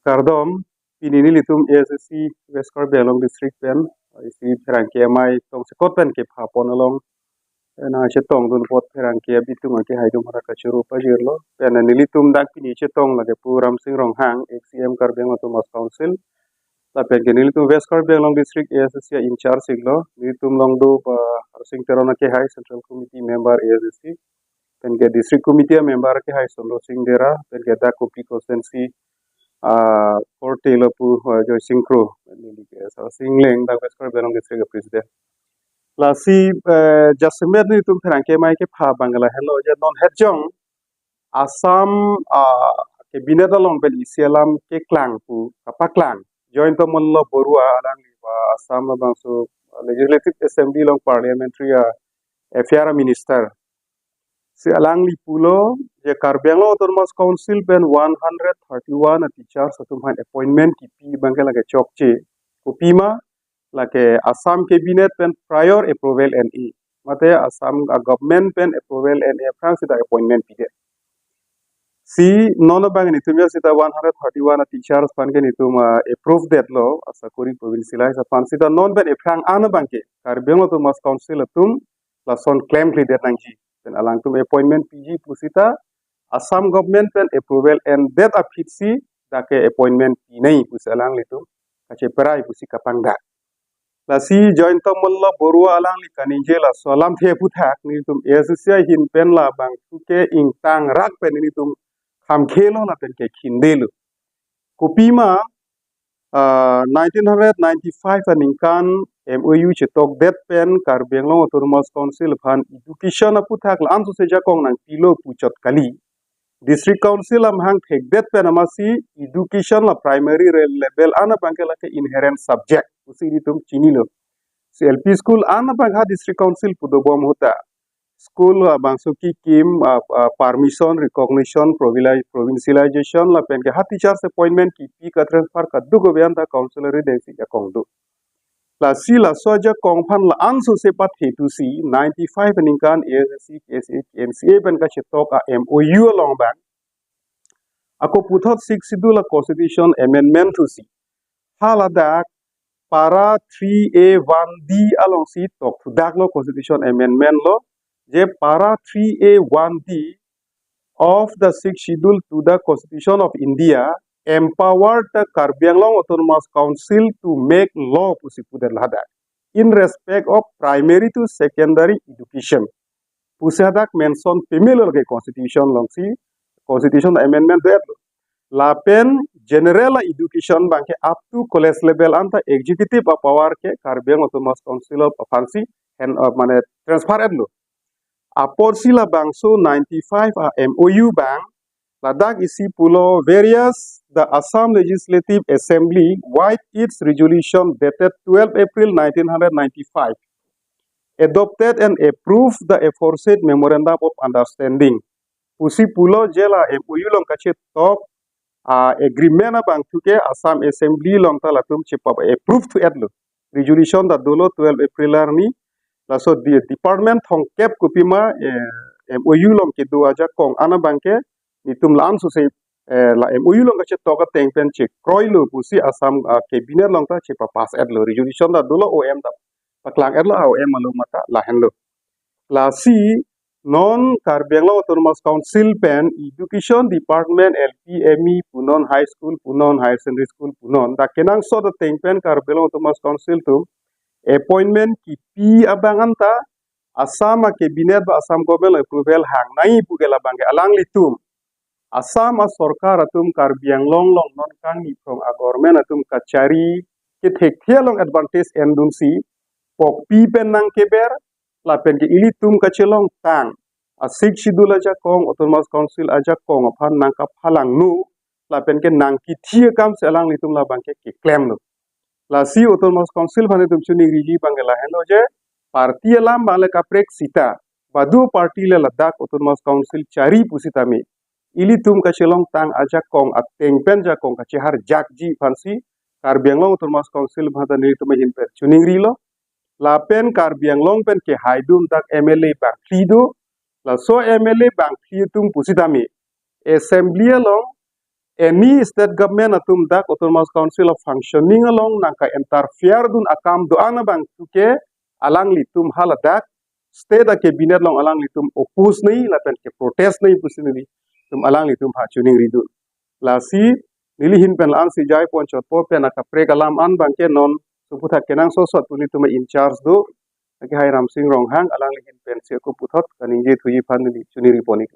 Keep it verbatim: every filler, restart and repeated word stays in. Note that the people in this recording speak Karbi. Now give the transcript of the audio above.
Kardom, pini nelitum A S D C West Karbi Anglong District pen, isi pherangke amei tongsekot pen kepha pon along, eh, nangchetongdun apot pherangke abitung akehaidun aphan kachoro pajirlo. Pen nelitum dak pini chetong lake Pu Ramsing Ronghang, ex C E M Karbi Anglong Autonomous Council. Lapen ke nelitum West Karbi Anglong District A S D C in-charge iklo. Nelitum along do Pu Harsing Teron akehai, Central Committee member A S D C. Pen ke District Committee member akehai Sondro Sing Dera, pen ke dak Kuki constituency, ah, forty lo Pu, ah, Joy Sing Kro, pen neli ke Sar Sing Leng, dak West Karbi Anglong District President. Lasi, eh, jasemet nelitum pherangke amei kepha abang ke lahenlo je non het jong Assam, ah, Cabinet along pen isi alam keklang pu kapaklang. Jayanta Malla Barua alangli ba Assam labangso Legislative Assembly along Parliamentary, ah, Affair Minister. Si alangli pulo je Karbi Anglong Autonomous Council pen one hundred thirty-one a-teachers atum aphan appointment kipi abang ke lake chokche. Kopima lake Assam Cabinet pen prior approval en-e. Mate Assam a-government pen approval en-e aphrang seta appointment pidet. Si non abang nelitum ya seta one hundred thirty-one a-teachers aphan ke nelitum, ah, approve detlo, asakori provincialize aphan seta non pen aphrang an abang ke Karbi Anglong Autonomous Council atum lason klemkledet nangji. Pen alangtum appointment piji pu seta Assam government pen approval endet aphi si dak ke appointment pinei pusi alanglitum kacheparai pusi kapangdak. Lasi Jayanta Malla Barua alangli kaningje laso alamthe aphuthak nelitum A S D C ahin pen labangso ke ingtangrak pen nelitum khamkhelo lapen ke khindelo. Kopima, ah, nineteen hundred ninety-five aningkan M O U chetokdet pen Karbi Anglong Autonomous Council aphan education aphuthak la-an sose jakong nangpilo puchot kali. District Council amahang thekdet pen amatsi education la primary re-, level an abang ke lake inherent subject pusi nelitum chinilo. Si L P school an abang ha District Council pu dobom ahut ta school labangso kikim, ah, ah, permission, recognition, provili-, provincialization lapen ke ha teachers appointment kipi ka-transfer kadokave anta council arideng si jakong do. Lasi laso ajakong aphan la-an sose pathe thusi ninety-five aningkan A S D C, K S A, K N C A pen kachetok a-M O U along abang ako puthot Sixth Schedule a-constitution amendment thusi ha ladak para three A one D alongsi tok thudaklo, constitution amendment lo, je para three A one D of the Sixth Schedule to the Constitution of India empowered the Karbi Anglong Autonomous Council to make law pusi pudet ladak in respect of primary to secondary education pusi hadak mention pemelo lake constitution alongsi, constitution amendment detlo. Lapen general education abang ke up to college level anta executive a-power ke Karbi Anglong Autonomous Council aphansi hen, uh, mane transfer etlo. Apotsi labangso ninety-five a-M O U abang ladak isi pulo, whereas the Assam Legislative Assembly, with its resolution dated twelve April nineteen hundred ninety-five, adopted and approved the aforesaid Memorandum of Understanding pusi pulo, je la M O U along kachetok a-agreement abangthu ke Assam Assembly along ta latum chepa-approve thu etlo. Resolution ta dolo twelve April arni. Laso di department thomkep kopima, eh, M O U along kedo ajakong an abang ke nelitum la-an sose, eh, la M O U along kachetok ateng pen chekroilo pusi Assam, ah, Cabinet along ta chepa-pass etlo. Resolution ta dolo, O M ta paklang etlo, a-O M along mata lahenlo. Lasi non Karbi Anglong Autonomous Council pen Education Department, L P, M E punon, High School punon, Higher Secondary School punon, dak kenangsot ateng pen Karbi Anglong Autonomous Council atum appointment kipi abang anta Assam a-Cabinet ba Assam Government approval hangnai pu ke labang ke alanglitum Assam a-sorkar atum Karbi Anglong along non kangni phrong a-government atum kachari kethekthe along advantage endunsi pokpi pen nangkeber lapen ke ilitum kachelongtang a-Sixth Schedule ajakong, Autonomous Council ajakong aphan nangkaphalangno lapen ke nangkithi akam si alanglitum labang ke keklemlo. Lasi Autonomous Council aphan itum chiningriji abang ke lahenlo je, party alam abang le kaprek sita, badu party le ladak Autonomous Council chari pusitame ilitum kachelongtang ajakong ateng pen jakong kacheharjakji aphansi Karbi Anglong Autonomous Council aphan ta nelitum ahin pen chiningrilo. Lapen Karbi Anglong pen kehaidun dak M L A bangphli do. Laso M L A bangphli atum pusitame Assembly along any state government atum dak Autonomous Council a-functioning along nangka-interfere dun akam do-an abang tu ke alanglitum haladak state a-cabinet along alanglitum oppose nangji lapen ke protest nangji pusi nelitum alanglitum aphan chiningri dun. Lasi neli ahin pen la-an si jai pon chotpo pen akaprek alam an abang ke non suputhak kenangsot sot pu nelitum a-in-charge do, lake Hai Ramsing Ronghang, alangli ahin pen si ako puthot kaningje thuji aphan neli chiningri pon ik.